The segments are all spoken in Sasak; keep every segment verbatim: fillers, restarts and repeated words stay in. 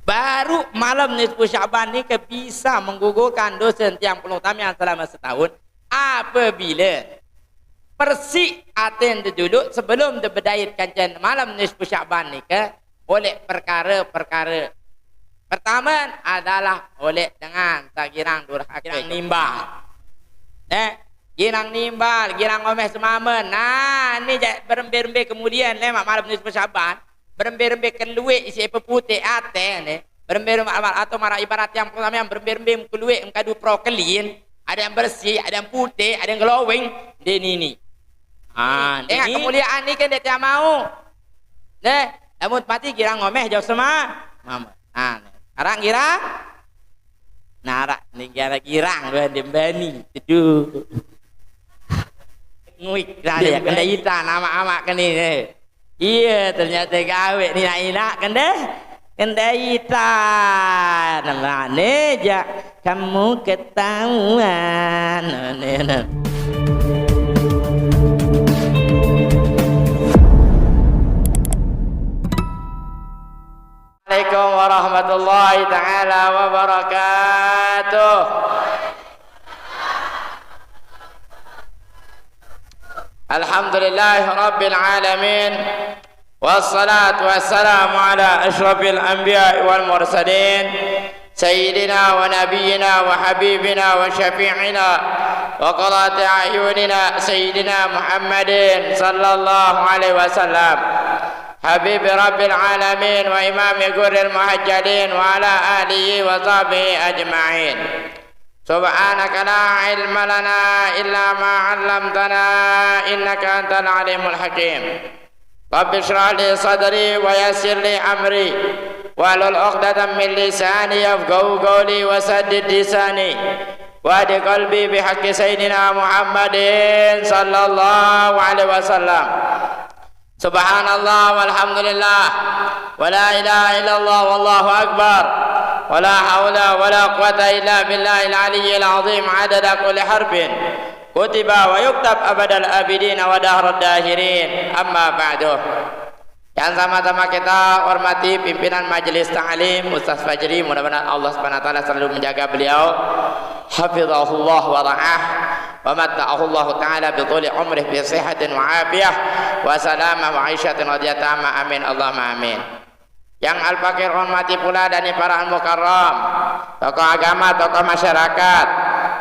Baru malam nisfu Sya'ban niki bisa menggugurkan dosa tiang pelungguh tamiang selama setahun apabila bersih aten dulu sebelum dibedait kancan malam nisfu Sya'ban niki oleh perkara-perkara. Pertama adalah oleh dengan sagirang durhaka, girang nimbal. Eh, girang nimbal, girang ngomeh semama. Nah, ni ja-, berembe-rembe kemudian lemak malam nisfu Sya'ban. Berembe-rembe keluik isi peputih aten ni. Berembe-rembe amal atau marah ibarat yang pertama yang berembe-rembe keluik mengkadu prokelin. Ada yang bersih, ada yang putih, ada yang glowing. Dia ni ni. Ah, tengok ni kemuliaan ni kan dia tiang mau. Deh, namun mati girang ngomeh jauh sema. Mama. Ah, ni. Arang girang. Narak ni girang-girang dua dia bani. Teduh. Nguik dah dia. Dia kena bani. Ita nama amak ke ni. Eh. Iya, ternyata gawe ni nak inak kende. Kende ita. Mana je kamu ketahuan. Ni, ni. Assalamualaikum warahmatullahi taala wabarakatuh. Alhamdulillahi rabbil alamin. Wassalatu wassalamu ala asyrafil anbiya'i wal mursalin. Sayyidina wa nabiyyina wa habibina wa syafi'ina wa qurrati a'yunina Sayyidina Muhammadin sallallahu alaihi wasallam. Habibi Rabbil Alamin wa Imami Gurril Muhajjalin wa ala alihi wa sahbihi ajma'in. Subhanaka la ilma lana illa ma 'allamtana innaka antal alimul hakim. Rabbi shrah li sadri wa yassir li amri wahlul 'uqdatam min lisani yafqahu qawli wa saddid lisani wa hdi qalbi bihaqqi sayyidina Muhammadin sallallahu alaihi wasallam. Subhanallah walhamdulillah wa la ilaha illallah wallahu akbar wa la haula wa la quwwata illa billahil aliyyil azim adada kulli harfin kutiba wa yuktab abadal abidin wa dahrad dahirin, amma ba'du. Yang sama-sama kita hormati pimpinan Majelis Ta'lim Ustaz Fajri, mudah-mudahan Allah Subhanahu wa taala selalu menjaga beliau. Hafizahullah wa ra'ah wa matta'ahullahu taala bi tuli umrih bi sihatin wa afiyah wa salamah wa aisyatin radiyah tamah. Amin Allahumma amin. Yang Al-Fakir hormati pula dan para Al-Mukarram, tokoh agama, tokoh masyarakat,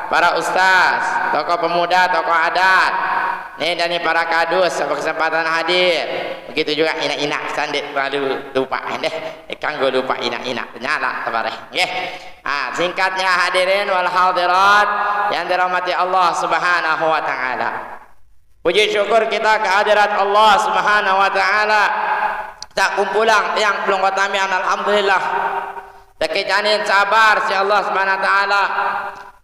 para ustaz, tokoh pemuda, tokoh adat, ni dan para kadus, apa kesempatan hadir. Begitu juga inak-inak sandik selalu lupa deh. Kanggo lupa inak-inak nyala tabareh. Nggih. Ah, singkatnya hadirin wal hadirat yang dirahmati Allah Subhanahu wa taala. Puji syukur kita ke hadirat Allah Subhanahu wa taala. Tak kumpulang yang belum kami alhamdulillah. Teki janin sabar si Allah Subhanahu wa taala.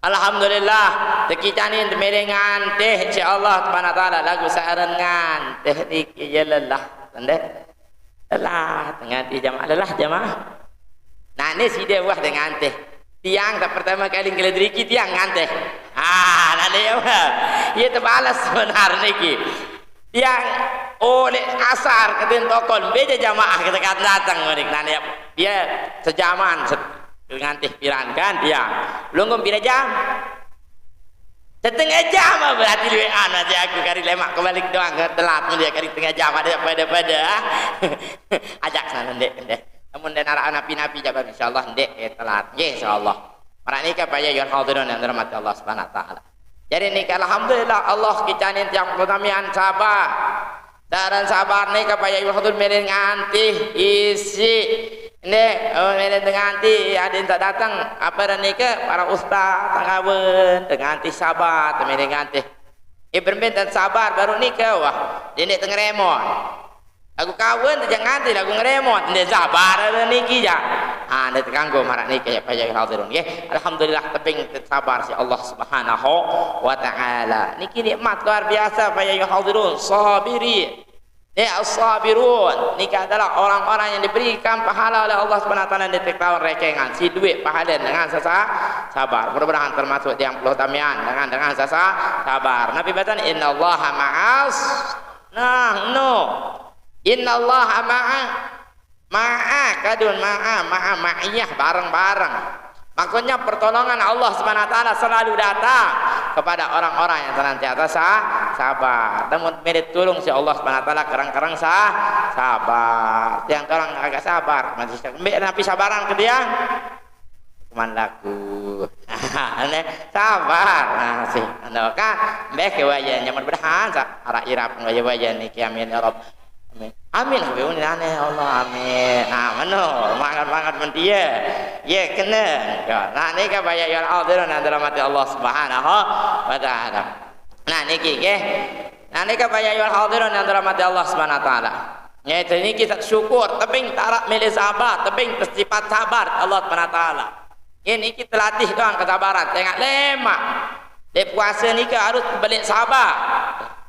Alhamdulillah, teki janin temere ngantih si Allah Subhanahu wa taala lagu saran ngantih niki ya lelah. Tende? Lelah, tengah di jamaah lelah jamaah. Nah, ni sida wah dengan teh. Tiang tak pertama kali ngeledriki tiang ngantih. Ah, nah dia wah. Ia terbalas sebenar niki. Tiang oleh asar ketin tokon beja jamaah kita kan datang menik. Nah, dia, dia sejaman se-, ngantih piran kan tiang. Lungguh pira jam? Setengah jam ah, berarti luwekan nanti aku kari lemak kebalik doang ke telat dia kari setengah jam ada pada-pada ah. Ajak sana ndek ndek. Namun dan arah napi-napi jaban insyaallah ndek ya telat. Nggih insyaallah. Marak nika paya yuan hadirin yang dirahmati Allah Subhanahu wa taala. Jadi nika alhamdulillah Allah kicanin tiang pertamian sabar. Daran sabar nika paya yuan hadirin meren ngantih isi. Ndek, oh, meren ngantih adin tak datang. Apa dan nika para ustaz tangawen ngantih sabar, meren ngantih. Eh, berembe dan sabar baru nika wah. Dia ndek tengeremon. Lagu kawen tu jangan ti lagu ngeremot. Ndek sabar ada niki ya. Ha, ndek terganggu marak niki ya paya hadirun nggih. Alhamdulillah tebing sabar si Allah Subhanahu wa taala. Niki nikmat luar biasa paya hadirun. Sabiri. Ya as-sabirun. Niki adalah orang-orang yang diberikan pahala oleh Allah Subhanahu wa taala di tahun rekengan. Si duit pahala dengan sesa-, sabar. Mudah-mudahan termasuk tiang puluh tamian dengan, dengan sesa-, sabar. Nabi batan innallaha ma'as. Nah, no. Innallaha ma'a Ma'a, kadun ma'a, ma'a, ma'iyah, bareng-bareng. Maksudnya pertolongan Allah Subhanahu wa Ta'ala selalu datang kepada orang-orang yang senantiasa sa-, sabar. Namun mele tulung si Allah Subhanahu wa Ta'ala kereng-kereng sa-, sabar. Tiang orang agak sabar, masih sa-, ambil napi sabaran ke dia? Cuman laku. Aneh, sabar. Nah, sih, anda kan, mbeh ke waya, nyaman berdahan, sa-, arak irap, waya-waya ni, ki amin, ya Rabb. Amin. Amin, aku pun aneh, ya Allah, amin. Nah, mano, mangat-mangat mentia. Ya, kena. Ya, nah, ni kan banyak yang hadir dan dirahmati Allah Subhanahu wa Ta'ala. Nah, niki, ke. Nah, ni kan banyak yang hadir dan dirahmati Allah Subhanahu wa Ta'ala. Ya, jadi niki tak syukur, tebing tarak milih sabar, tebing bersifat sabar Allah Subhanahu wa Ta'ala. Ya, niki terlatih doang kesabaran, tengok lemak. Dek puasa ni ke harus belik sabar.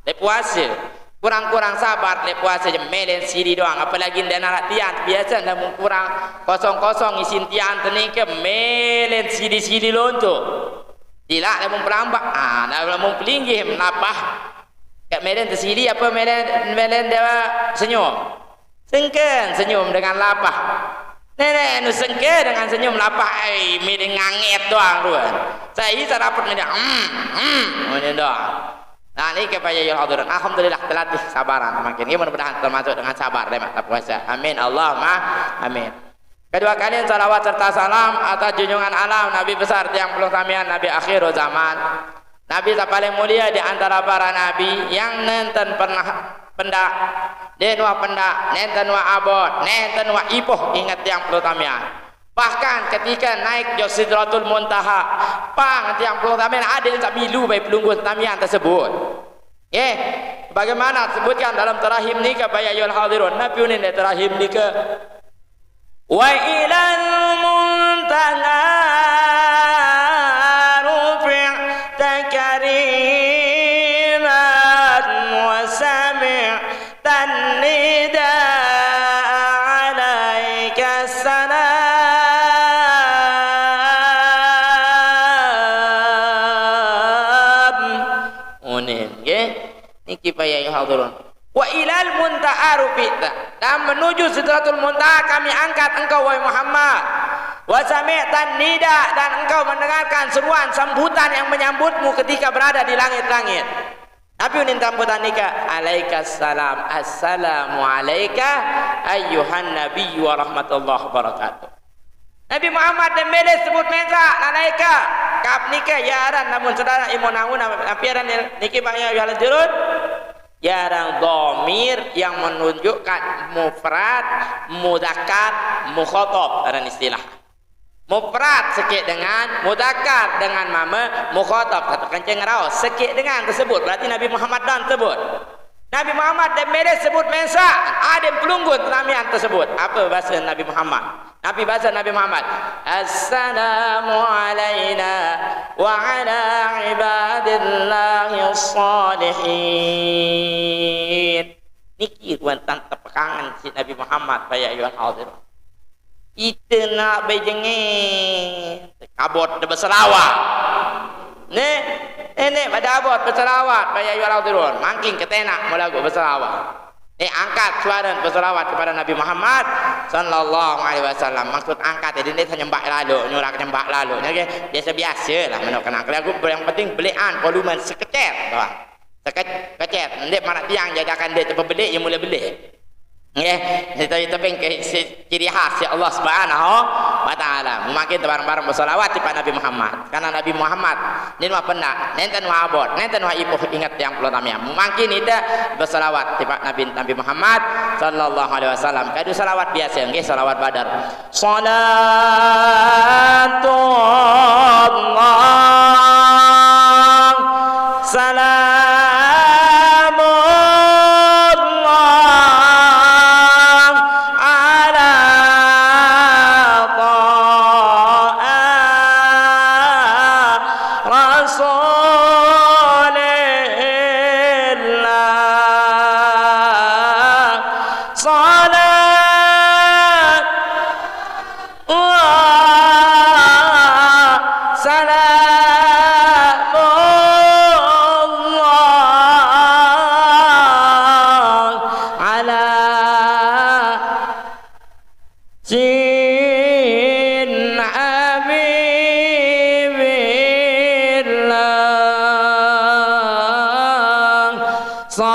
Dek puasa. Kurang-kurang sabar, dek puasa je melen sili doang. Apalagi ndak nak latihan, biasa dah kurang kosong-kosong isin tian tu ni ke melen sili-sili lonto. Tidak dah mun pelambak, ah, dah mun pelinggih melapah. Kat melen tersili apa melen, melen dia senyum. Sengken senyum dengan lapah. Nenek nu sengke dengan senyum lapah, ai, mi dengan ngangit doang tu. Saya tak dapat ni dia. Hmm, hmm, macam doang. Nah, ni kepada ya hadirin. Alhamdulillah, terlatih sabaran makin. Ini mudah-mudahan termasuk dengan sabar deh, mak puasa. Amin. Allahumma amin. Kedua kali salawat serta salam atas junjungan alam Nabi besar tiang pelung samian Nabi akhir zaman. Nabi yang paling mulia di antara para nabi yang nenten pernah pendak, den wa pendak, nenten wa abot, nenten wa ipoh ingat tiang pelung samian. Bahkan ketika naik jo Sidratul Muntaha, pang tiang pelung samian ada tak milu bai pelungguh samian tersebut. Eh, bagaimana sebutkan dalam tarahim nika, bai ayuhal hadirun? Nabi unin dek tarahim nika. Wa ilal muntaha rufi'ta kariman wa sami'tan nida'a alaika salam. Unin, nggih. Niki, bai ayuhal hadirun. Wa ilal muntaha rufi'ta. Dan menuju Sidratul Muntaha kami angkat engkau, wahai Muhammad. Wa sami'tan nida, dan engkau mendengarkan seruan sambutan yang menyambutmu ketika berada di langit-langit. Nabi unin sambutan nika, alaika salam, assalamu alaika ayyuhan nabiyyu wa rahmatullahi wabarakatuh. Nabi Muhammad dan mele sebut mensa, nanaika. Kap nika, ya aran, namun saudara imun namun, napi aran niki, bai ayuhal hadirun? Ya aran domir yang menunjukkan mufrad, muzakkar, mukhatab, aran istilah. Mufrad sikit dengan, muzakkar dengan mama, mukhatab satu kencing rau sikit dengan tersebut. Berarti Nabi Muhammad dan sebut. Nabi Muhammad dan mele sebut mensa, ada pelunggun tenamian tersebut. Apa bahasa Nabi Muhammad? Nabi bahasa Nabi Muhammad, assalamu alaina wa ala ibadillahi salihin. Niki ruan tang tepekangan si Nabi Muhammad, bai ayuhal hadirun. Kita nak bejengeng, kabut dah berselawat. Neh, nenek pada abot berselawat, bai ayuhal hadirun. Makin ketenak mula berselawat. Neh, angkat suara berselawat kepada Nabi Muhammad sallallahu alaihi wasallam. Maksud angkat, jadi neh nyembah lalu, nyurak nyembah lalu. Nggih, biasa-biasa lah menurut kenang. Kalau aku yang penting belian volume sekecil doang. Sekecil, kecil. Ndik mana tiang jadakan dia tu pembeli, yang mula beli. Nggih, itu, itu pun ke-, si-, ciri khas ya Allah Subhanahu wa Ta'ala. Makin bareng-bareng bersolawat kepada Nabi Muhammad. Karena Nabi Muhammad, nin wa pendak, nenten wa abot, nenten wa ipoh ingat tiang pelung samian. Makin kita bersolawat kepada Nabi, Nabi Muhammad sallallahu alaihi wasallam. Kadu solawat biasa, nggih, solawat badar. Salatullah, salamullah ala taha rasulillah. Salat Allah, salamullah ala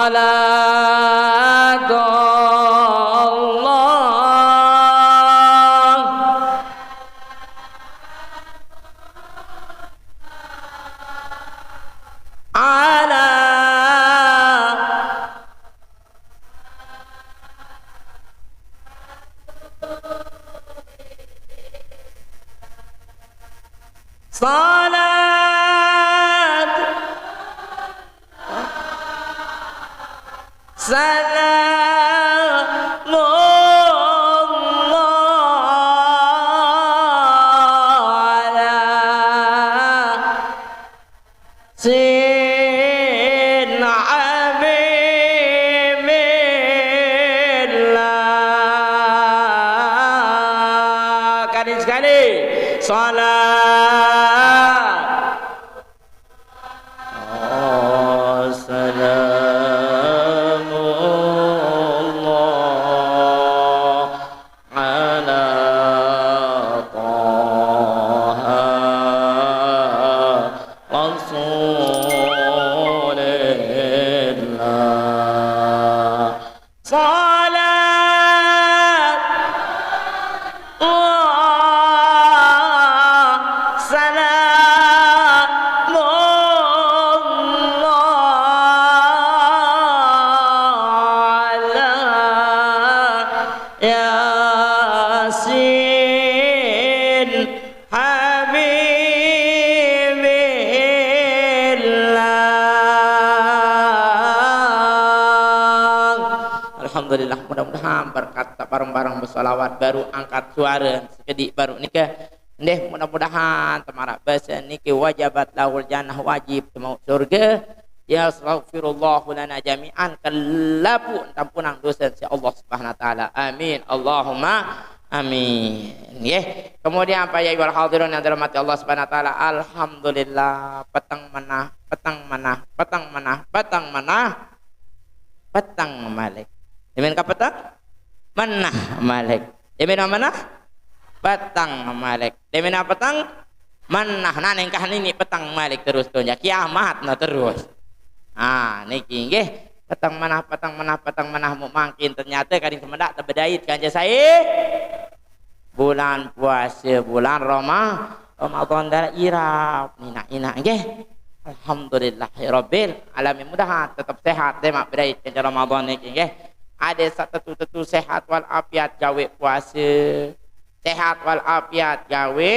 Salatullah ala salat salamullah ala sin habibillah. Kali sekali. Salat. Salamullah ala Taha Rasulillah. Salat Allah, salamullah ala Yasin habibillah. Alhamdulillah, mudah-mudahan berkat bareng-bareng bersolawat baru angkat suara sekedik baru nikah. Ndeh, mudah-mudahan teu marak basa niki wajabat lahul jannah, wajib teu mauk surga. Yastaghfirullahu lana jami'an, kalapu tampunang dosa si Allah Subhanahu wa taala. Amin. Allahumma amin. Nggih. Kemudian, para ayyuhal hadirun yang dirahmati Allah Subhanahu wa taala, alhamdulillah, peteng menah, peteng menah, peteng menah, peteng menah, peteng malik. Demen ka peteng? Menah malik. Demen menah? Peteng malik. Demen peteng? Menah. Nah, nengkah nini peteng malik terus tuh, ya, kiamat nah terus. Ah, niki nggih, peteng menah, peteng menah, peteng menah, mu mangkin ternyata karing semendak tebedait kanja saya. Bulan puasa, bulan Roma-, Ramadan dah irap. Nina-ina nggih. Alhamdulillahirabbil alamin. Mudahan tetap sehat deh mak berai kanja Ramadan niki nggih. Ada sak tetu-tetu sehat wal afiat gawe puasa. Sehat wal afiat gawe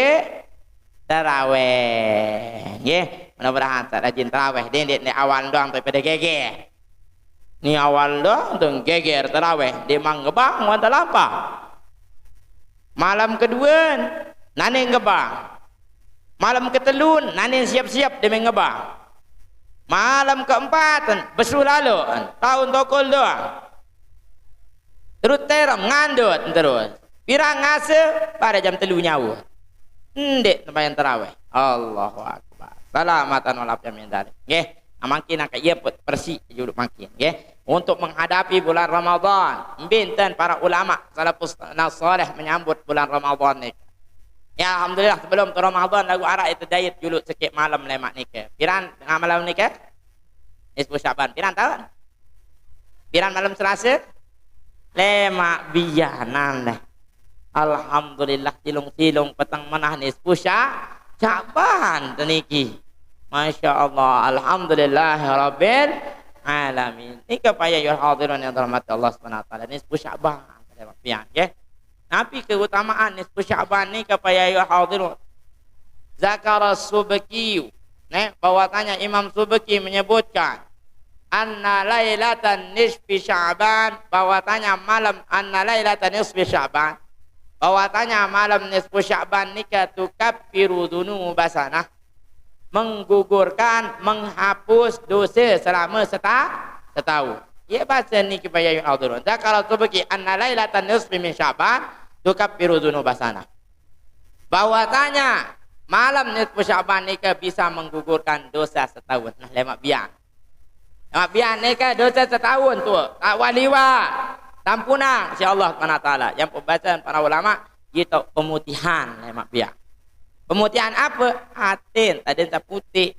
taraweh. Nggih, mudah-mudahan tak rajin taraweh. Dendek ni awal doang tu pada geger. Ni awal doang tu geger taraweh. Dia mang ngebang wan talampah. Malam kedua, nane ngebang. Malam ketelun, nane siap-siap dia ngebang. Malam keempat, besul lalu, tahun tokol doang. Terus terem, ngandut terus. Pirang ngase, pada jam telu nyawa. Ndek sembahyang taraweh. Allahu Akbar. Salamatan wal afiat min dzalik. Nggih. Nah, mangkin angkat iya put persi juluk mangkin, nggih. Untuk menghadapi bulan Ramadan, binten para ulama salafus saleh menyambut bulan Ramadan ni. Ya, alhamdulillah, sebelum tu Ramadan lagu arak itu dait juluk sikit malam lemak nike. Piran tengah malam nike? Nisfu Syaban. Piran tahun? Piran malam Selasa? Lemak bianan deh. Alhamdulillah, tilung-tilung peteng menah nisfu Sya-, Syaban teniki. Masya Allah, alhamdulillah rabbil alamin. Niki para ayyuhal hadirun yang dirahmati Allah Subhanahu wa taala, nisfu Syaban. Pian, nggih. Napi keutamaan nisfu Syaban niki para ayyuhal hadirun? Zakara Subki, neh, bahwasanya Imam Subki menyebutkan, anna lailatan nisfi Sya'ban, bahwasanya malam, anna lailatan nisfi Sya'ban, bahwasanya malam nisfu Sya'ban nika tukaffiru dzunuba sanah, menggugurkan, menghapus dosa selama seta-, setahun. Ya, baca niki para ayyuhal hadirun. Zakara Subki anna lailatan nisfi min Sya'ban tukaffiru dzunuba sanah. Bahwasanya malam nisfu Sya'ban nika bisa menggugurkan dosa setahun. Nah, lemak biang. Lemak biang nika dosa setahun tu. Tak waliwa. Tampunang si Allah Subhanahu wa taala. Yang pembahasan para ulama, itu pemutihan lemak biang. Pemutihan apa? Atin, tadi tak putih.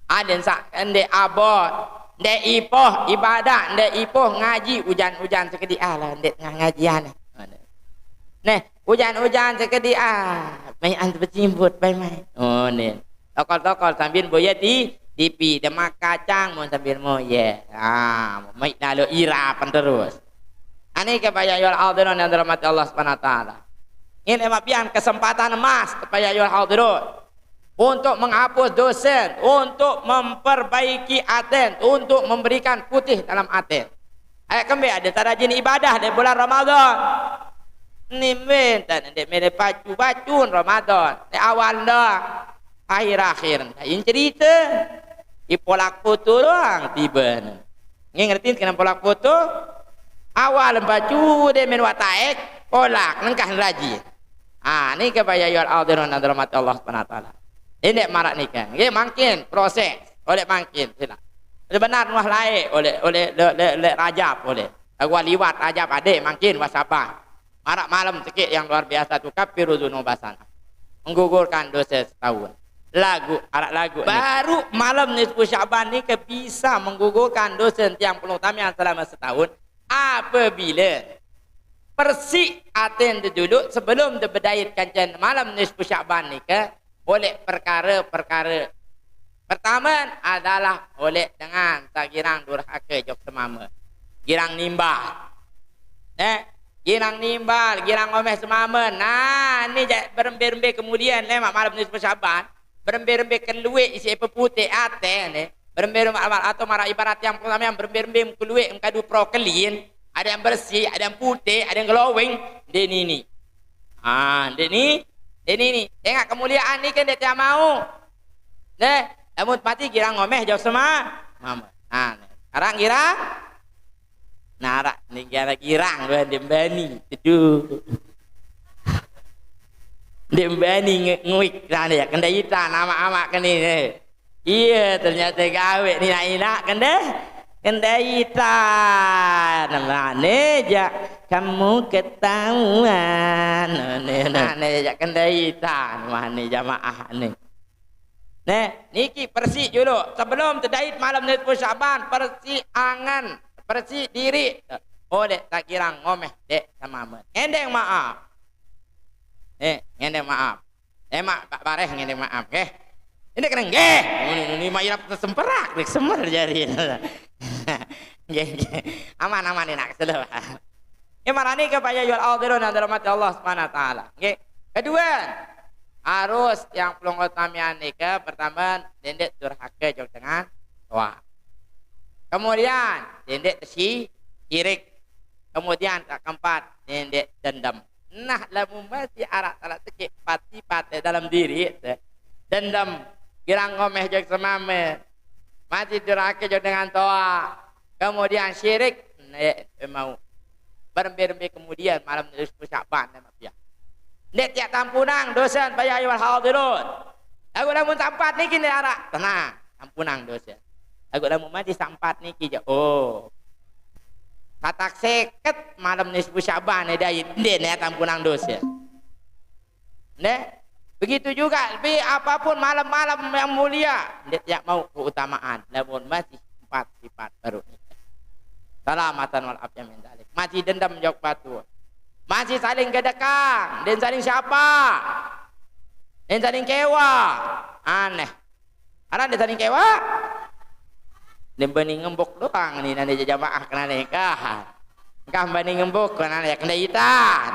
Ada yang sak endek abot. Ndek ipoh ibadah, ndek ipoh ngaji, ujan-ujan sekediah lah, ndek tengah ngajian. Neh, ujan-ujan sekediah, main bercimbut, main-main. Oh, neh. Tokol-tokol sambil boya di T V, demak kacang mun sambil moye. Ah, mai lalu irapan terus. Ani ke paya yul hadirin yang dirahmati Allah Subhanahu wa taala. Ini mak pian kesempatan emas paya yul hadirin untuk menghapus dosen, untuk memperbaiki aten, untuk memberikan putih dalam aten. Ayat kembe ada tak rajin ibadah di bulan Ramadan. Ni minta nanti mele pacu-pacun Ramadan. Di awal dah. Akhir-akhir. Lain cerita. Di polak foto doang tiba. Ngerti kenapa polak foto? Awal pacu dia main wataek, polak nengkah rajin. Ah, ni ke paya yul hadirin yang dirahmati Allah Subhanahu wa taala. Ini marak ni kan. Nggih, mangkin proses. Oleh mangkin sila. Sebenar nuah lae oleh oleh le, le, le Rajab oleh. Lagu liwat Rajab ade mangkin wasabah. Marak malam sikit yang luar biasa tu kafiru dzunubasana. Menggugurkan dosa setahun. Lagu, arak lagu ni. Baru malam nisfu Syaban ni ke bisa menggugurkan dosa tiang pelung tamian selama setahun apabila persik aten dulu sebelum dibedait kancen malam nisfu Syaban ni ke oleh perkara-perkara. Pertama adalah oleh dengan tak girang durhaka jok semama. Girang nimbal. Eh, girang nimbal, girang ngomeh semama. Nah, ni jak berembe-rembe kemudian lemak malam nisfu Syaban. Berembe-rembe keluik isi peputih aten ni. Berembe-rembe atau marak ibarat yang pertama yang berembe-rembe keluik mengkadu prokelin. Ada yang bersih, ada yang putih, ada yang glowing. Dia ni ni. Ah, dia ni, dia ni ni. Tengok kemuliaan ni kan dia tiap mau. Deh, namun mati girang ngomeh jauh sama. Mama. Ah, ni. Sekarang girang. Narak ni girang girang tu dia bani. Teduh. Dia bani nge- nguik sana ya. Kendai hitam amak-amak ke ni. Eh. Iya, ternyata gawe ni nak inak kendai. Kendai hitam. Mana jak kamu ketahuan. Mana, mana jak kendai hitam. Mana jamaah ni. Neh, niki persik dulu. Sebelum tedait malam nisfu Syaban, persik angan, persik diri. Oleh tak kira ngomeh dek sama men. Ngendeng maaf. Eh, ngendeng maaf. Eh, mak, Pak Bareh ngendeng maaf, nggih. Ini kena nggih. Ini, ini mak irap semperak, dik semer jari. Nggih, nggih. Aman, aman, enak, selalu. Ini marani ke paya yul hadirin yang dirahmati Allah Subhanahu wa taala. Nggih. Kedua, harus yang pelungguh tamian nika pertama dendet durhaka jok dengan toa. Kemudian dendet tesi kirik. Kemudian tak keempat dendet dendam. Nah, lamun masih arak talak sikit pati-pati dalam diri, dendam, girang ngomeh jok semame, masih durhaka jok dengan toa, kemudian syirik, ne mau. Berembe-rembe kemudian malam nisfu Syaban dan mafiah. Nde tiak tampunang dosa paya ayuhal hadirun. Lagu lamun sampat niki nde arak, tenang, tampunang dosa. Lagu lamun mati sampat niki je. Oh. Katak seket malam nisfu Syaban ne dai, nde ne tampunang dosa. Nde? Begitu juga, tapi apapun malam-malam yang mulia, nde tiak mau keutamaan. Lamun masih empat sifat baru ni. Salamatan wal afiyah min dzalik. Masih dendam jok batu. Masih saling kedekang, dan saling siapa? Dan saling kewa. Aneh. Aran dia saling kewa. Dia bani ngembok doang ni nane jamaah kenane kah. Kah bani ngembok kenane ya kendai itan.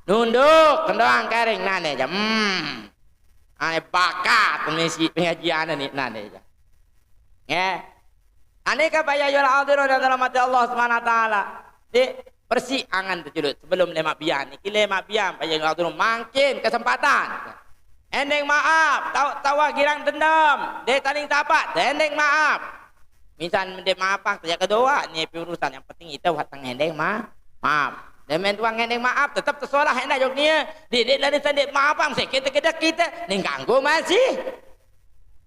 Nunduk kendoang kering nane jam. Hmm. Ane bakat misi pengajian ni nane ja. Ya. Ane ka paya yul hadirun yang dirahmati Allah Subhanahu wa taala. Di bersih angan tu julut sebelum lemak bian. Niki lemak bian paya yul hadirun mangkin kesempatan. Endeng maaf, tawa, tawa girang dendam. Dek taling tapak, endeng maaf. Misal mendek maaf, tak kedoa ni urusan yang penting kita buat tang endeng ma, maaf. Dan main tuang endeng maaf, tetap tersolah enak jok ni. Dek, dek lari tandek maaf, bang, saya kita kita kita ni ganggu masih.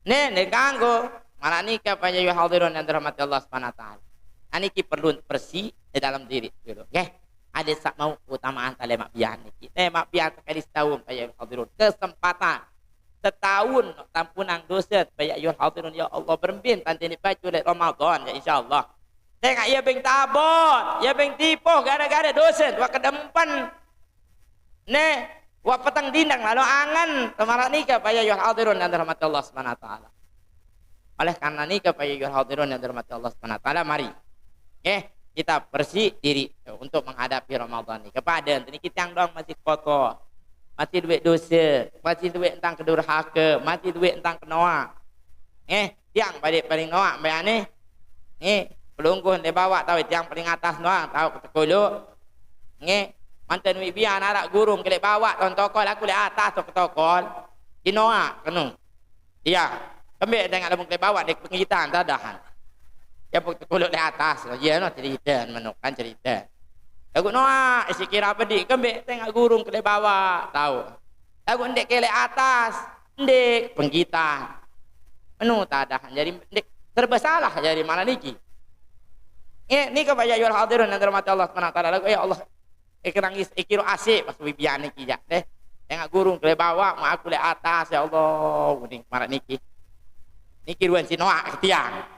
Ni, ni ganggu. Malah ni ka paya yul hadirun yang dirahmati Allah Subhanahu wa taala. Ani ki perlu bersih di dalam diri dulu, okey? Ada sak mau keutamaan tale mak bian ni. Kita mak bian sekali setahun paya yul hadirun. Kesempatan. setahun tampunang dose, ya ayyuhal hadirun, ya Allah, berembin tante ni baca oleh Ramadan, ya, insyaallah. Tengok, ya beng tabot, ya beng tipoh gara-gara dose tu, wa kedempen. Neh, wa peteng dindang lalu angen, temara nika, ya ayyuhal hadirun yang dirahmati Allah Subhanahu wa taala. Oleh karena nika, ya ayyuhal hadirun yang dirahmati Allah Subhanahu wa taala, mari, eh, kita bersih diri untuk menghadapi Ramadan ni. Kepada ni kita yang doang masih kotor, masih duit dosa, masih duit tentang kedurhaka, masih duit tentang kenoa. Eh, tiang balik paling noa bayar ni. Ni, pelungguh dia bawa tahu tiang paling atas noa, tahu ketekuluk. Ni, mantan wibia anak gurung kelek bawa tahun tokol, aku lek atas tu ketokol. Di noa kenu. Iya. Kembek dengan lemuk lek bawa dek pengitan tadahan. Ya pun kuluk di atas. Ya no cerita, menukan cerita. Lagu noa isi kira bedik, kembek tengok gurung kelek bawa tahu. Lagu ndek kelek atas, ndek pengitan. Menu tadahan jadi ndek serba salah jadi malah niki. Eh, ni kepada ayyuhal hadirun yang dirahmati Allah Subhanahu wa taala. Lagu, ya Allah, eh, kenang is, eh, kiro asik pas wibian niki jak deh. Tengok gurung kelek bawa, mak aku lek atas, ya Allah, uning marak niki. Niki ruan si noak ketiang.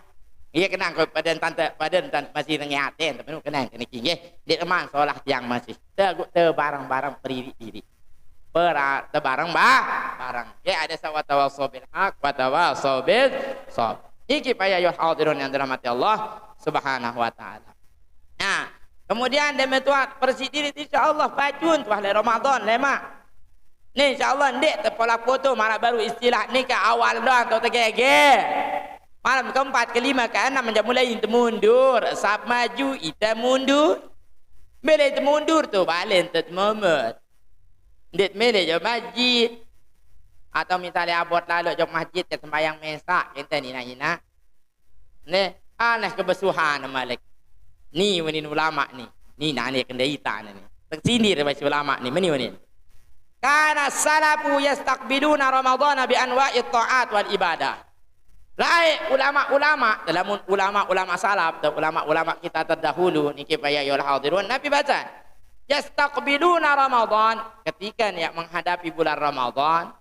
Iya, kenang ko padan tante, padan tante masih nengi aten, tapi nu kenang ke niki nggih. Dek teman solah tiang masih. Teguk te barang-barang peririk diri. Pera, te barang ba, barang. Ya, ada sawat tawasobil hak, wa tawasobil sob. Niki, ya ayyuhal hadirun yang dirahmati Allah Subhanahu wa taala. Nah, kemudian demikian bersih diri, insyaallah pacun tuah le Ramadan lemak. Ni insyaallah ndik tepola foto marak baru istilah ni ke awal doang tu tegege. Malam keempat, kelima, keenam macam mulai ite mundur, sap maju ite mundur. Bila ite mundur tu balen tet momet. Ndik mele jo masjid. Atau misalnya abot lalu jo masjid ke sembahyang mesak, ente nina-nina. Neh, aneh kebesuhan malik. Ni wenin ulama ni. Ni nane kende ita ni. Tersindir bagi ulama ni, meni wenin. Kana salafu yastaqbiluna Ramadana bi anwa'i ta'at wal ibadah. Lai ulama-ulama, dalam ulama-ulama salaf dan ulama-ulama kita terdahulu niki, ya ayyuhal hadirun, Nabi baca, yastaqbiluna Ramadan, ketika niat menghadapi bulan Ramadan,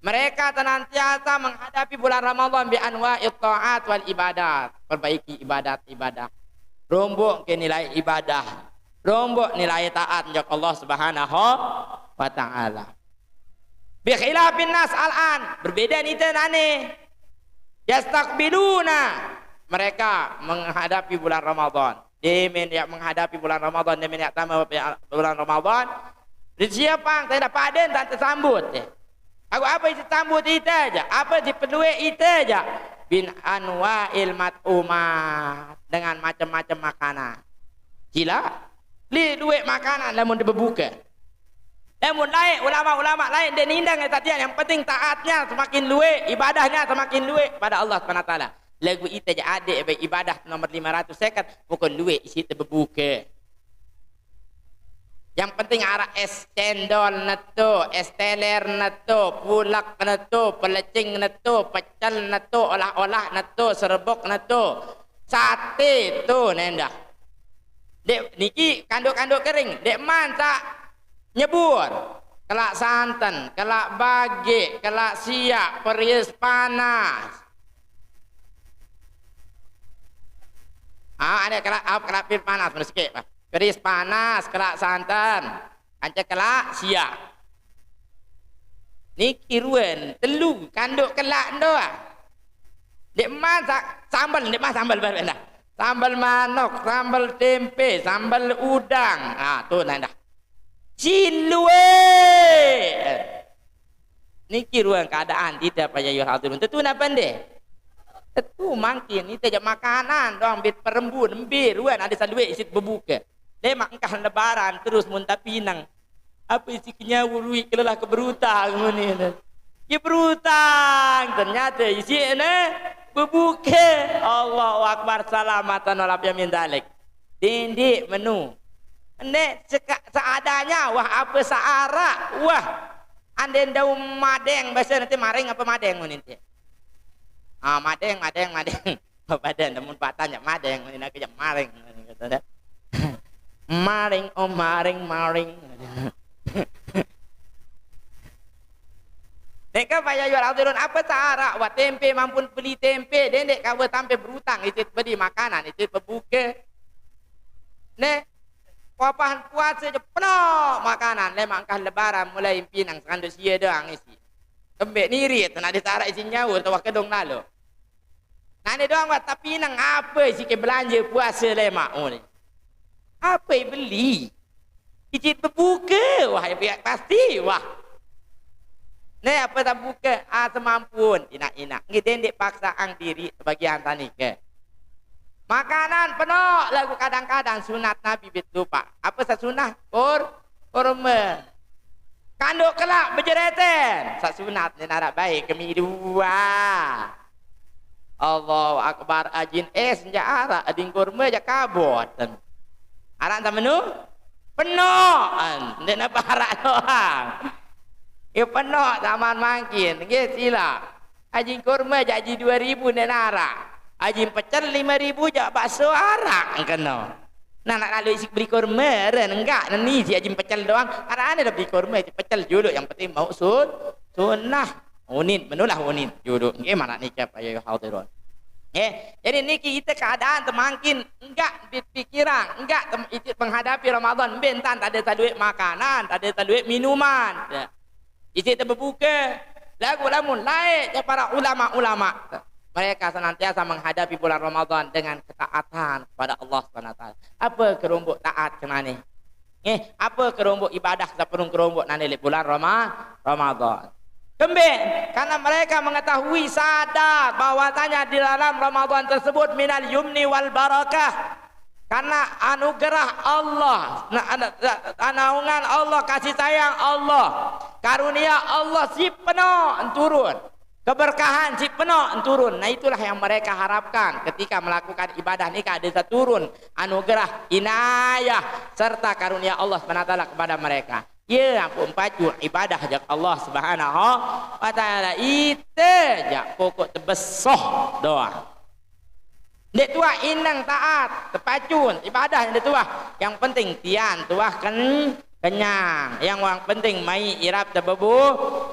mereka senantiasa menghadapi bulan Ramadan bi anwa'i ta'at wal ibadat. Perbaiki ibadat-ibadat. Rombok ke nilai ibadah. Rombok nilai taat menjak Allah Subhanahu wa taala. Bi khilafin nas al-an, berbeda nite nane. Yastaqbiluna, mereka menghadapi bulan Ramadan. Demen ya menghadapi bulan Ramadan, demen ya tambah bulan Ramadan. Disiapang, tidak paden tak tersambut. Aku apa isi tambut ite aja, apa isi pedue ite aja. Bin anwa'il mat'umat, dengan macam-macam makanan. Gila, li duit makanan lamun dibebuka. Lamun lain ulama-ulama lain dia nindang ya tatian, yang penting taatnya semakin luwe, ibadahnya semakin luwe pada Allah Subhanahu wa taala. Lagu ite aja adik baik ibadah nomor lima ratus seket, pokok luwe isi te bebuka. Yang penting arah es cendol neto, es teler neto, pulak neto, pelecing neto, pecel neto, olah-olah neto, serebok neto, sate tu nendah. Dek niki kanduk-kanduk kering, dek man tak nyebur. Kelak santan, kelak bagik, kelak siak, peris panas. Ah, ada kelak, ah, kelak pir panas, mana sikit, Pak. Keris panas, kelak santan, anca kelak siak. Ni kiruan, telu, kanduk kelak ndo ah. Dek man sa-, sambal, dek man sambal baru dah. Sambal manok, sambal tempe, sambal udang. Ah, tu nah dah. Cilue. Niki ruang keadaan tidak payah yo hadirun. Tentu napa ndeh? Tentu mangkin ni tajak makanan doang bit perembun, embir ruan ada saluwe isit bebuka. Lemak engkah lebaran terus mun tapi nang. Apa isi kenyawa ruik kelelah keberutang ngene. Ya berutang ternyata isi ne bebuka. Allahu Akbar, salamatan wal afiyah min dalik. Dindik menu. Ndek seka-, seadanya wah apa searak wah. Ande ndau madeng bahasa nanti maring apa madeng mun nanti. Ah, madeng, madeng, madeng. Badan namun patah jak madeng, mun nak jak maring. Maring, oh maring, maring. Neka paya yual hadirun, apa syarat wah tempe mampun beli tempe, dendek kawa sampai berutang icit beli makanan, icit bebuka. Neh, papahan puasa je penuh makanan, lemak engkah lebaran mulai pinang sekanduk sia doang isi. Kembek nirit, nak disarak isi nyawa, tawah kedong lalu. Nane doang wah tapi nang apa isi ke belanja puasa lemak, oh ni. Apa yang beli? Icit bebuka, wah, ya, pasti, wah. Neh, apa tak buka? Ah, semampun, inak-inak. Ngi dendek paksa ang diri sebagian tani ke. Makanan penuh lagu kadang-kadang sunat Nabi betul, Pak. Apa sa sunat? Kur, kurma. Kanduk kelak bejereten. Sa sunat ni narak baik kami dua. Allahu Akbar, ajin es nja arak, ading kurma ja kabot. Arak tak menu? Penuh. Ndak napa arak doang. Ya penuh zaman mangkin. Nggih, sila. Ajin kurma ja aji dua ribu ndak narak. Ajin pecel lima ribu ja bakso arak kena. Nah, nak lalu isi beli kurma, ren enggak, nani si ajin pecel doang. Arak ane dah beli kurma, isi pecel juluk, yang penting mau sun, sunnah. Unit, menulah unit juluk. Nggih, marak nika paya yual hadirun. Nggih, jadi niki kita keadaan temangkin enggak berpikiran, enggak tem, icit menghadapi Ramadan, bentan tak ada saduit makanan, tak ada saduit minuman. Ya. Isi terbebuka. Lagu lamun lain je para ulama-ulama. Mereka senantiasa menghadapi bulan Ramadan dengan ketaatan kepada Allah Subhanahu Wa Taala. Apa kerombok taat kena ni? Eh, apa kerombok ibadah sepenuh kerombok nanti bulan Rama, Ramadan? Kembali, karena mereka mengetahui sadar bahwasanya di dalam Ramadan tersebut minal yumni wal barakah. Karena anugerah Allah, na-, na-, naungan Allah, kasih sayang Allah, karunia Allah si penuh turun. Keberkahan si penuh turun. Nah, itulah yang mereka harapkan ketika melakukan ibadah ni, ada turun anugerah, inayah, serta karunia Allah Subhanahu Wa Taala kepada mereka. Ya, ampun pacu ibadah jak Allah Subhanahu Wa Taala. Ite jak pokok tebesoh doang. Dek tuah inang taat, tepacun, ibadah dek tuah. Yang penting tian tuah ken, kenyang. Yang wang penting mai irap tebebu,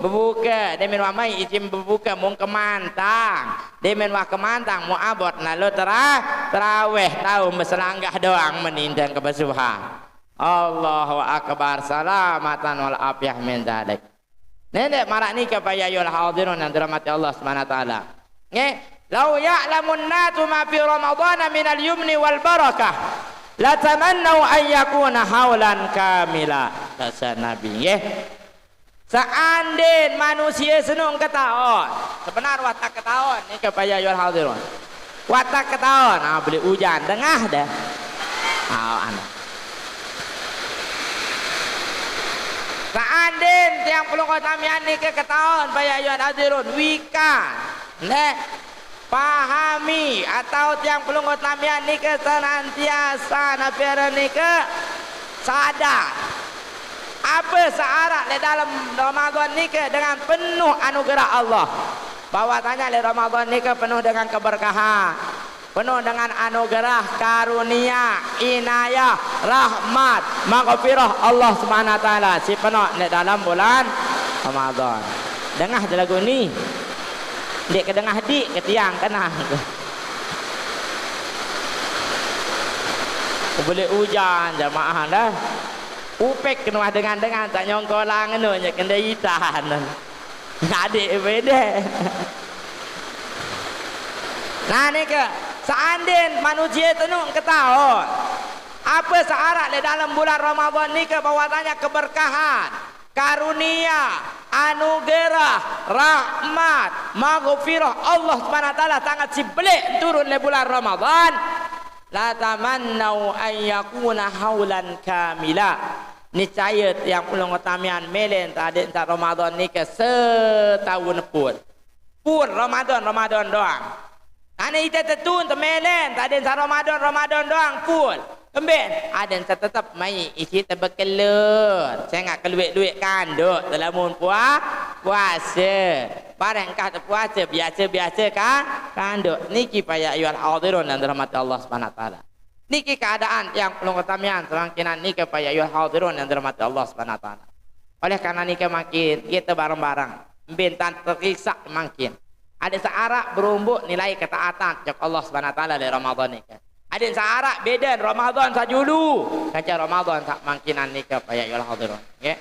bebuka. Demen wah mai izin bebuka mung kemantang. Demen wah kemantang mu abot nalo tera, teraweh tahu beselanggah doang menindang kebesuhan. Allahu Akbar, salamatan wal afiyah min dzalik. Nendek marak nika paya yual hadirun yang dirahmati Allah Subhanahu Wa Taala. Nge, lau ya'lamun nasu ma fi Ramadana minal yumni wal barakah, latamannau an yakuna haulan kamila. Kasa Nabi, nge. Seandin manusia senung ketaon, sebenar wah tak ketaon, nika paya yual hadirun. Wah tak ketaon, ah, beli ujan, dengah dah. Ah, anu. Seandin tiang pelungguh tamian nika ketaon, paya yual hadirun, wikan. Neh, pahami atau tiang pelungguh tamian nika senantiasa napi aran nika sadar. Apa syarat le dalam Ramadan nika dengan penuh anugerah Allah. Bahwasanya le Ramadan nika penuh dengan keberkahan. Penuh dengan anugerah, karunia, inayah, rahmat, maghfirah Allah Subhanahu Wa Taala. Si penuh ni dalam bulan Ramadan. Dengah je lagu ni. Dek ke dengah dik ke tiang kenang. Boleh ujan jamaah dah. Upek kena dengan-dengan tak nyongkolang anu nya kena itan. Adik beda. Nah, ni ke, seandin manusia tu nuk ketahuan. Apa syarat le dalam bulan Ramadan ni ke bahwasanya keberkahan, karunia, anugerah, rahmat, maghfirah Allah Subhanahu Wa Taala sangat sibelik turun le bulan Ramadan. La tamannau an yakuna haulan kamila. Niscaya tiang pulung tamian melen tadi entak Ramadan ni ke setahun pun. Pun Ramadan, Ramadan doang. Tane ite tetun temelen, tade sa Ramadan, Ramadan doang pun. Kemben, aden sa tetep mai isi tebekelun. Saya ngak keluik-luik kanduk telamun puah, puasa. Bareng kah tepuasa biasa-biasa ka kanduk. Niki paya ayuhal hadirun yang dirahmati Allah Subhanahu Wa Taala. Niki keadaan tiang pulung ketamian selangkinan niki paya ayuhal hadirun yang dirahmati Allah Subhanahu Wa Taala. Oleh karena niki makin kita bareng-bareng. Mbe entan teriksa mangkin. Aden saq araq berombok nilai ketaatan jok Allah Subhanahu wa Taala leq Ramadan nike. Aden saq araq beden Ramadan saq julu kance Ramadan saq mangkinan nike, payah yul hadirun. Nggih.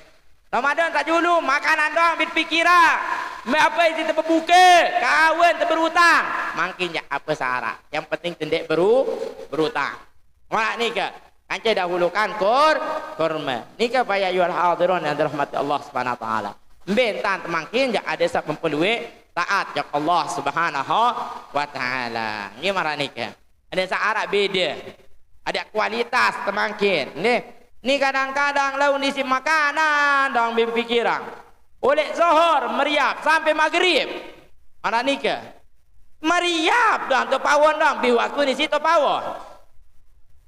Ramadan saq julu makanan doang bit pikiran. Mbe ape isi tebebuke, kawen teberutang. Mangkin jaq ape saq araq. Yang penting tendeq beru-, berutang. Maraq nike. Kance dahulukan kur-, kurma. Nike payah yul hadirun yang dirahmati Allah Subhanahu wa Taala. Mbe entan temangkin jaq aden saq memperlueq taat jok Allah Subhanahu wa Taala. Nggih maraq nike. Aden saq araq bede. Adeq kualitas temangkin. Nggih. Ni kadang-kadang laun isi makanan doang bit pikiran. Uleq Zohor meriap sampai Magrib. Maraq nike. Meriap doang, tepawon doang, bih waktu nisi tepawon.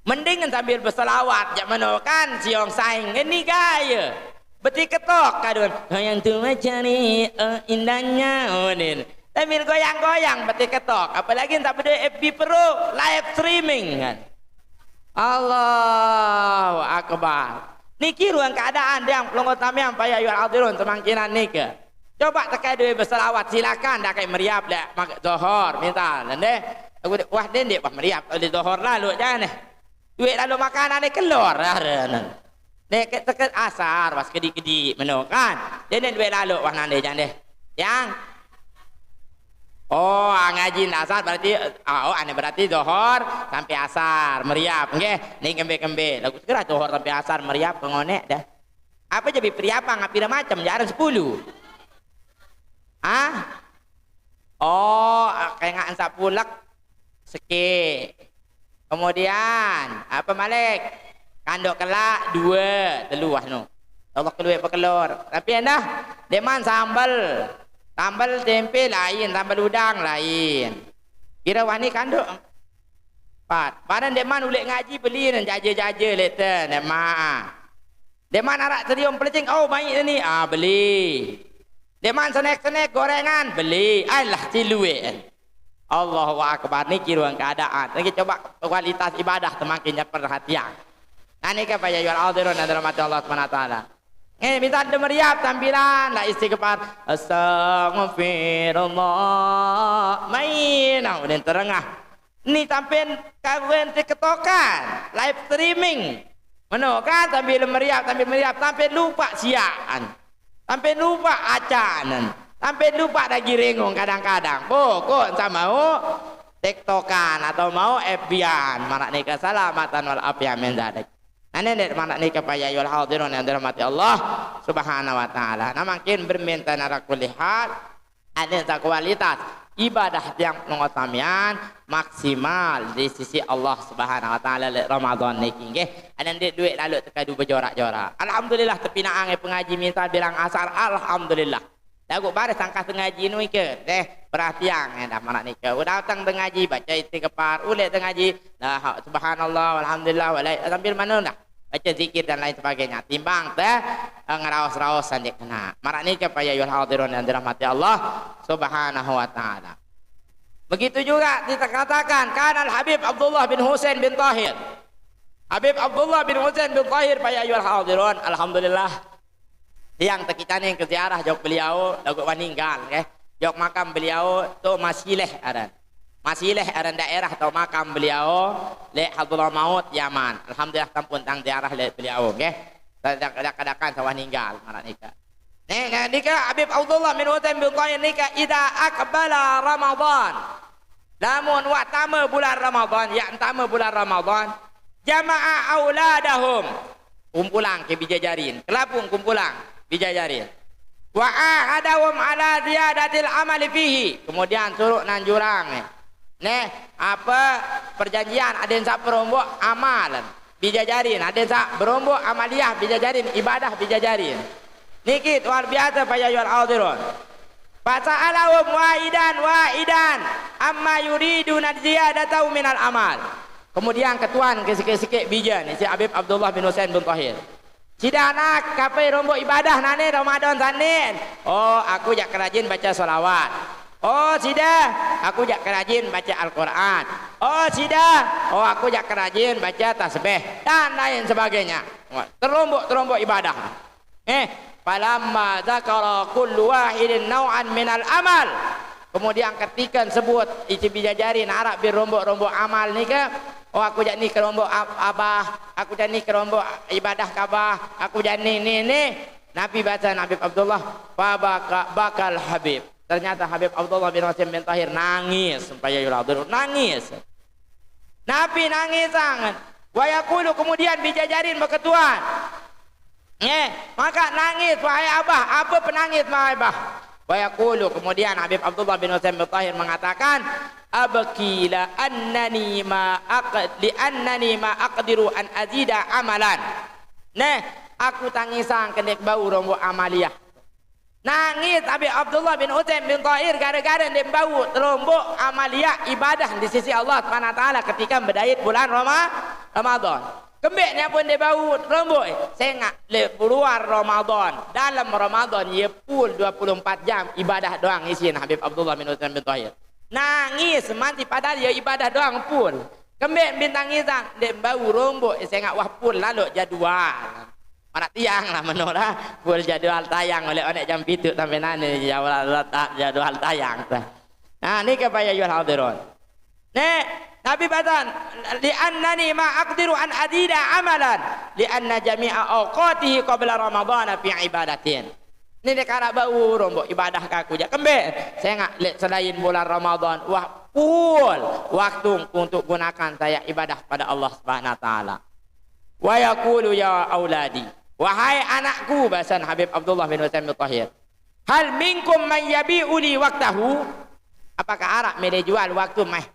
Mending sambil beselawat, jaq meno kan, siong saing, ngeni gaye. Beti ketok, kadun, "Goyang tu mencari, oh, indahnya," oh, nin. Sambil goyang-goyang, beti ketok. Apalagi entak bedoe F B Pro, live streaming kan. Allahu Akbar. Niki ruang keadaan tiang pelungguh tamiang payah yul hadirun temangkinan nike. Coba teke due beselawat, silakan, dah kai meriap leq mag-, Zohor, misal, ndeh. Aku de-, wah, dendeq, wah, meriap leq Zohor lalu, jangan deh. Duit lalu makanan ni kelor, arenen. Ndeq ke teke asar, pas kedi-kedi, meno kan. Dendeq duit lalu, wah, nande, jangan deh. Yang Oh, ah, ngaji ndak asar berarti, ah, oh, ane berarti Zohor sampai Asar, meriap, nggih. Ni kembe-kembe. Laguq segera Zohor sampai Asar, meriap, kengoneq dah. Ape je bit periapan, pire macem? Jarang sepulu. Ah? Oh, ah, kengaq saq pulek, sekeq. Kemudian, ape malik? Kanduk kelaq, due, telu, wah, no. Allah kelueq pekelor. Tapi endah, ndeqman sambel. Sambel tempe lain, sambel udang lain. Pire wani kanduk? Empat. Bareng ndeqman uleq ngaji beli neh jaje-jaje leq te, ndeqman. Ndeqman araq terium pelecing, oh, maiq ni, ah, beli. Ndeqman senek-senek gorengan, beli. Alah, tilueq. Allahu Akbar, niki ruang keadaan. Niki coba kualitas ibadah temakin perhatian. Nah, niki payah yul hadirun yang dirahmati Allah Subhanahu wa Taala. Eh, misal de meriap tampilan, la istighfar. Astaghfirullah. Main, nah, udah terengah. Ni sampean kawen tiktokan, live streaming. Meno kan, sambil meriap, sambil meriap, sampai lupa siaan. Sampai lupa acanen. Sampai lupa dagi rengung kadang-kadang. Pokok entah mau tiktokan atau mau F B-an. Maraq nike salamatan wal afiah min dzalik. Nah, ndeq maraq nike payah yul hadirun yang dirahmati Allah Subhanahu wa Taala. Nah, mangkin berminta nara kulli hal, adeq saq kualitas ibadah tiang pelungguh tamian maksimal di sisi Allah Subhanahu wa Taala leq Ramadan niki, nggih. Adeq ndeq duit lalu tekadu bejorak-jorak. Alhamdulillah, tepinaqang pengaji misal bilang Asar, alhamdulillah. Laguq bareh sangkaq tengaji nu ike, deh, perhatiang endah maraq nike. Udah dateng tengaji, bace istighfar, uleq tengaji, la ha-, subhanallah, walhamdulillah, wala, sambil mano dah. Bace zikir dan lain sebagainya. Timbang te, eh, ngeraos-raos sandeq kena. Maraq nike payah yul hadirun yang dirahmati Allah Subhanahu wa Taala. Begitu juga dikatakan, kanal Habib Abdullah bin Husain bin Tahir. Habib Abdullah bin Husain bin Tahir, payah yul hadirun, alhamdulillah. Tiang tekitanin ke ziarah jok beliau, laguq wah ninggal, nggih. Jok makam beliau, to Masileh aran. Masileh aran daerah to makam beliau, leq Hadramaut, Yaman. Alhamdulillah, sampun tang ziarah leq beliau, nggih. Dak-, dak-, dak-, dakan sawah ninggal, maraq nike. Nih, nah, nike Habib Abdullah bin Utsaimin bin Qayyim nike, "Idza aqbala Ramadan." Lamun wah tame bulan Ramadan, ya, tame bulan Ramadan, jama'a auladahum. Kumpulang ke bijajarin, kelapung kumpulang bijajarin. Wa ahadahum ala ziyadatil amali fihi. Kemudian suruq nanjurang. Neh, ape perjanjian aden saq berombok amalan bijajarin, aden saq berombok amaliyah bijajarin, ibadah bijajarin. Niki luar biasa payah yul hadirun. Fasa'alahum wahidan wahidan amma yuriduna ziyadatahu minal amal. Kemudian ketuan ke sikit-sikit bijen, isi Habib Abdullah bin Husain bin Tahir. Side anak, kape rombok ibadah nane Ramadan sanin? Oh, aku jaq kerajin bace selawat. Oh, side, aku jaq kerajin bace Al-Quran. Oh, side, oh, aku jaq kerajin bace tasbih. Dan lain sebagainya. Wah, terombok-terombok ibadah. Eh, Falamma dzakara kullu wahidin nau'an minal amal. Kemudian ketika sebut isi bijajarin Arab bin rombok-rombok amal ni ke, oh, aku jadi ni ke rombok ab- abah, aku jadi ni ke rombok ibadah ke abah, aku jadi ni ni ni. Nabi baca Nabi Abdullah, fa baka bakal Habib. Ternyata Habib Abdullah bin Husain bin Tahir nangis, supaya yuladur nangis. Nabi nangis sangat. Wa yaqulu, kemudian bijajarin berketuan. Eh, maka nangis, wahai abah, apa penangis, wahai abah? Wa yaqulu, kemudian Habib Abdullah bin Husain bin Tahir mengatakan, abki la annani ma aqd li annani ma aqdiru an azida amalan. Neh, aku tangisang kenek bau rombok amaliah. Nangis Habib Abdullah bin Husain bin Tahir gara-gara dia bau rombok amaliah ibadah di sisi Allah Subhanahu Wa Taala ketika bedait bulan Roma Ramadan. Kembek ni pun dia bau rombok, sengak le bulan Ramadan. Dalam Ramadan ia full dua puluh empat jam ibadah doang isin Habib Abdullah bin Husain bin Tahir. Nangis mati padahal ia ibadah doang full. Kembek bintang izang dia bau rombok, sengak wah full lalu jadual. Mana tiang lah menora full jadual tayang oleh onek jam pitu sampai nane jadual, jadual tayang. Nah, ni ke paya yul hadirun. Nek, Nabi baca, li annani ma aqdiru an adida amalan li anna jami'a awqatihi qabla ramadana fi ibadatin. Ni dia karak bau rombok ibadah ke aku jak kembek. Saya ngak lek selain bulan Ramadan, wah full waktu untuk gunakan saya ibadah pada Allah Subhanahu Wa Taala. Wa yaqulu ya auladi, wahai anakku, bahasan Habib Abdullah bin Husain bin Tahir, hal minkum man yabi'u li waqtahu? Apakah arak mele jual waktu mai?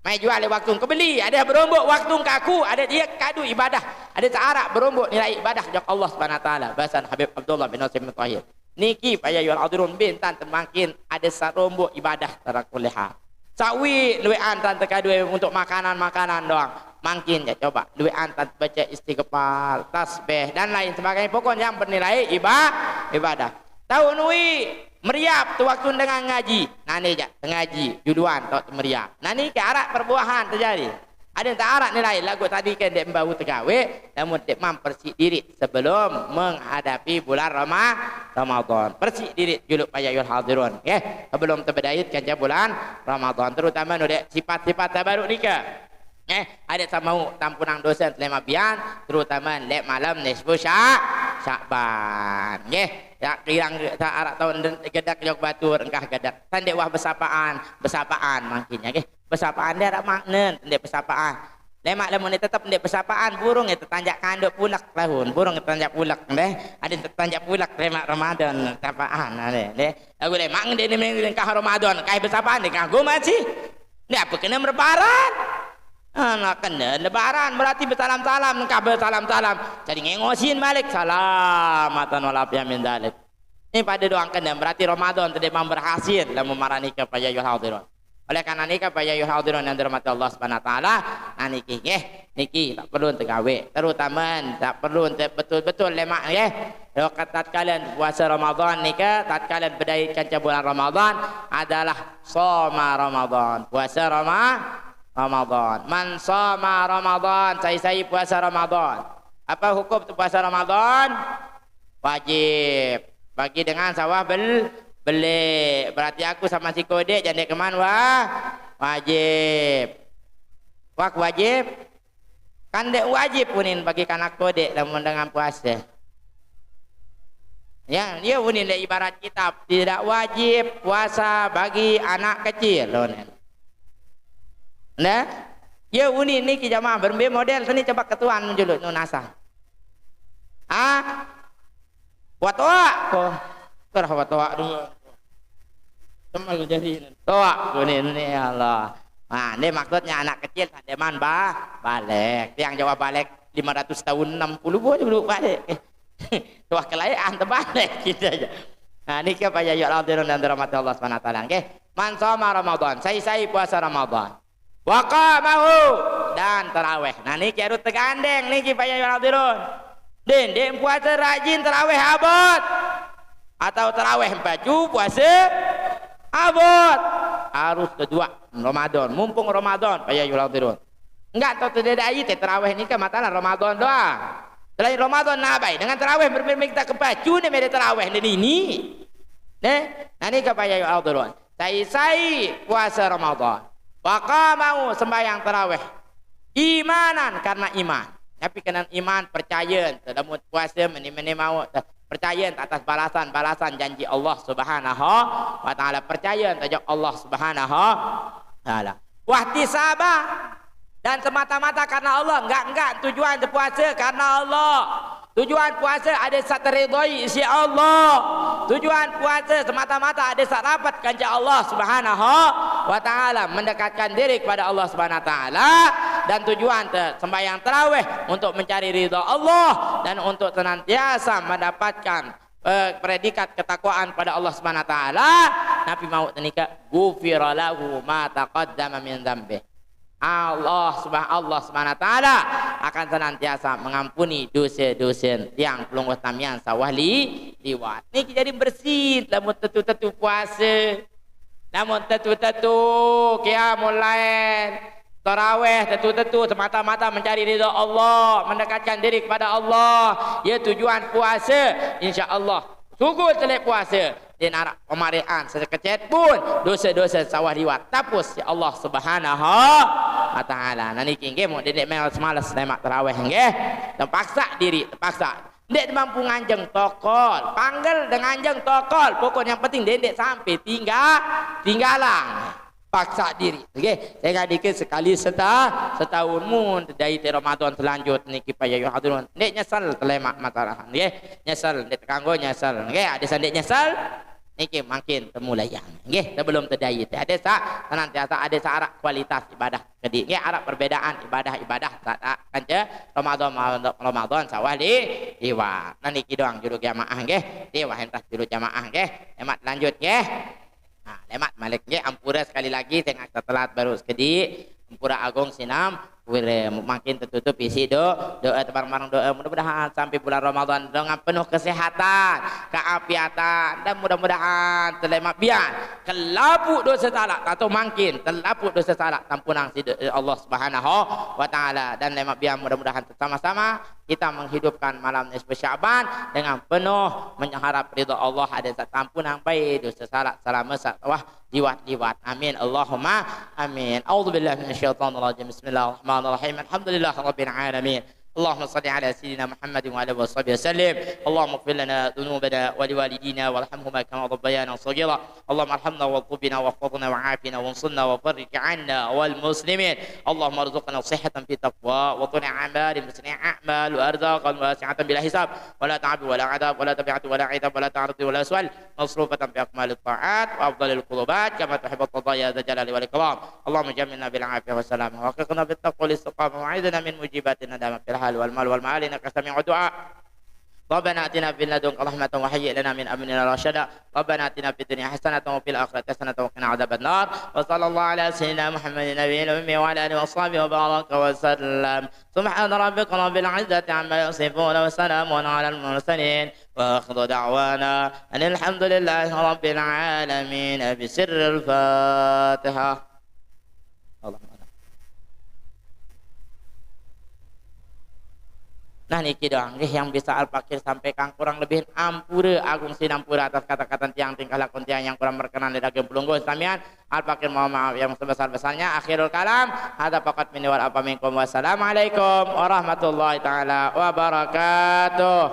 Mai jual waktu ke beli, ada berombok waktu ke aku, ada dia kadu ibadah, ada tak arak berombok nilai ibadah jak Allah Subhanahu Wa Taala. Bahasan Habib Abdullah bin Husain bin Tahir. Niki paya yul hadirun bintan temangkin ada sarombok ibadah tara kuliha. Sawi luean tan tekadu untuk makanan-makanan doang. Mangkin ya coba luean tan baca istighfar, tasbih dan lain sebagainya. Pokoknya yang bernilai iba ibadah. Tahu nui meriap tu waktu dengan ngaji. Nane jak ngaji juluan tau tu meriap. Nani ke arak perbuahan terjadi. Ada yang tak arak nilai lagu tadi ke dek bau tegawe, namun dek mam persik diri sebelum menghadapi bulan Rama Ramadan. Persik diri juluk paya yul hadirun, eh, sebelum terbedait kanca bulan Ramadan, terutama nu dek sifat-sifat tabaruk nika. Eh, ada sama tampunang dosa telema bian, terutama lek malam nisfu Sya Syakban. Nggih, ya kirang tak arak tahun gedak jok batur engkah gedak. Tandek wah besapaan, besapaan mangkinnya nggih. Pesapaan dia ada makna, ndek pesapaan. Lemak lamun dia tetap ndek pesapaan, burung itu tanjak kanduk pulak lahun, burung itu tanjak pulak deh. Ada tanjak pulak lemak Ramadan, sapaan ada deh. Lagu lemak dia ni mengkah Ramadan, kai pesapaan dia kagum aja. Dia apa kena berlebaran? Anak kena lebaran berarti bersalam-salam, engkah bersalam-salam. Jadi ngengosin balik, salamatan walafiah min dalik. Ini pada doang kena berarti Ramadan tadi memang berhasil dalam memarani kepada yul hadirun. Oleh karena ni kepada yul hadirun yang dirahmati Allah Subhanahu Wa Taala, nah niki nggih, niki tak perlu tegawe, terutama tak perlu te- betul-betul lemak nggih. Lo tatkala puasa Ramadan nika, tatkala bedait kanca bulan Ramadan adalah soma Ramadan, puasa Rama Ramadan. Man soma Ramadan, sai-sai puasa Ramadan. Apa hukum tu puasa Ramadan? Wajib. Bagi dengan sawah bel beli. Berarti aku sama si kodek jadi keman wah wajib. Wak wajib. Kan dek wajib punin bagi kanak kodek lamun dengan puasa. Ya, dia punin dek ibarat kitab tidak wajib puasa bagi anak kecil. Loh, nen. Nah, ya unin niki jamaah berembe model seni coba ketuan menjulut nunasa. Ah, watoak ko. Terah watoak dulu. Temal jadi. Toak kuning ni ya Allah. Nah, ini maksudnya anak kecil tak deman bah balik. Yang jawab balik lima ratus tahun enam puluh boleh dulu balik. Wah kelayan terbalik kita aja. Nah, ini apa ya yuk dan dirahmati Allah Subhanahu Wa Taala. Oke. Man sama Ramadan, sai-sai puasa Ramadan. Wa qamahu dan tarawih. Nah niki harus tegandeng niki paya hadirin. Din, din puasa rajin tarawih abot. Atau tarawih empat juz puasa abot. Harus kedua Ramadan, mumpung Ramadan paya hadirin. Enggak tahu tidak ada ayat tarawih ni kan matalah Ramadan doang. Selain Ramadan nabai dengan tarawih, berbeda kita kepacu ni, meda tarawih ni, ni. Neh, nah, ni ka payah yu hadirin. Sai-sai puasa Ramadan. Wa qamahu, sembahyang tarawih. Imanan, karena iman. Tapi kena iman, percaya ente, lamun puasa meni-meni mau, percaya ente atas balasan-balasan janji Allah Subhanahu wa taala. Percaya ente jak Allah Subhanahu wa taala. Wahtisaba, dan semata-mata karena Allah. Enggak-enggak tujuan puasa karena Allah. Tujuan puasa ada sat ridhoi isi Allah. Tujuan puasa semata-mata ada sat rapat kanca Allah Subhanahu wa taala, mendekatkan diri kepada Allah Subhanahu wa taala, dan tujuan te-, sembahyang tarawih untuk mencari ridha Allah dan untuk senantiasa mendapatkan, eh, predikat ketakwaan pada Allah Subhanahu wa taala. Nabi mau tenika, ghufira lahu ma taqaddama min dzambih. Allah Subha-, Allah Subhanahu wa taala akan senantiasa mengampuni dosa-dosa tiang pelungguh tamiang sawah li-, liwat. Niki jadi bersih lamun tetu-tetu puasa. Lamun tetu-tetu qiyamul lail, tarawih, tetu-tetu semata-mata mencari ridha Allah, mendekatkan diri kepada Allah. Ya, tujuan puasa, insya Allah. Sugul telik puasa, dia narak pemarian sekecet pun dosa-dosa sawah liwat tapus ya Allah Subhanahu wa taala. Nah, niki nggih, mun dendik males-males lemak tarawih nggih. Terpaksa diri, terpaksa. Ndik mampu nganjeng tokol, panggil dengan nganjeng tokol. Pokok yang penting dendik sampai tinggal, tinggalang. Paksa diri. Nggih, saya ngadike sekali seta-, setahun, mun tedai te Ramadan selanjut niki payah yu hadirin. Ndik nyesel telemak matarahan. Nggih, nyesel, ndik tekanggo nyesel. Nggih, ada sandek nyesel. Niki makin temulayan. Nggih, sebelum tedai te ada sa-, senantiasa ada sarak kualitas ibadah kedi. Nggih, arak perbedaan ibadah-ibadah saat kanca Ramadan, Ramadan sawah li-, liwat. Nah, niki doang juru jamaah nggih. Liwat entas juru jamaah nggih. Hemat lanjut nggih. Nah, lemak malik nggih, ampura sekali lagi, saya ngak telat baru sekedi. Ampura agung sinam, pura makin tertutup isi do-, doa, tebareng-bareng doa. Mudah-mudahan sampai bulan Ramadan dengan penuh kesehatan, keafiatan, dan mudah-mudahan telemak bian kelapu dosa salak atau makin telapu dosa salak tampunang si do-, Allah Subhanahu wa taala. Dan lemak bian mudah-mudahan sama-sama kita menghidupkan malam nisfu Sya'ban dengan penuh mengharap ridha Allah, ada sat tampunang baik dosa salak selama sawah liwat-liwat. Amin. Allahumma amin. A'udzu billahi minasyaitonir rajim. Bismillahirrahmanirrahim. Alhamdulillahirabbil alamin. اللهم صل على سيدنا محمد وعلى آله وصحبه وسلم. اللهم اغفر لنا ذنوبنا ولوالدينا وارحمهما كما ربيانا صغيرا. اللهم ارحمنا واغفر لنا واحفظنا وعافنا وانصرنا وفرج عنا والمسلمين. اللهم ارزقنا صحة في تقوى وطول أعمال بحسن أعمال وأرزاقا واسعة بلا حساب ولا تعب ولا عذاب ولا تبعة ولا عتاب ولا تعرض ولا سؤال مصروفة في أكمال الطاعات وأفضل القربات كما تحب وترضى يا ذا الجلال والإكرام. اللهم جملنا بالعافية والسلامة ووفقنا بالتقوى والاستقامة وأعذنا من موجبات الندامة في الحال والمال والمآل إنك سميع الدعاء. ربنا آتنا من لدنك رحمة وهيئ لنا من أمرنا رشدا. ربنا آتنا في الدنيا حسنة وفي الآخرة حسنة وقنا عذاب النار. وصلى الله على سيدنا محمد النبي الأمي وعلى آله وصحبه وبارك وسلم. سبحان ربك رب العزة عما يصفون وسلام على المرسلين وآخر دعوانا أن الحمد لله رب العالمين بسر الفاتحة. Nah, niki doang nggih yang bisa Al Fakir sampaikan, kurang lebih ampura agung sinampura atas kata-kata tiang, tingkah lakon tiang yang kurang berkenan di daging pelungguh samian. Al Fakir mohon maaf yang sebesar-besarnya. Akhirul kalam, hadza faqat minni wal afa minkum. Wassalamualaikum warahmatullahi taala wabarakatuh.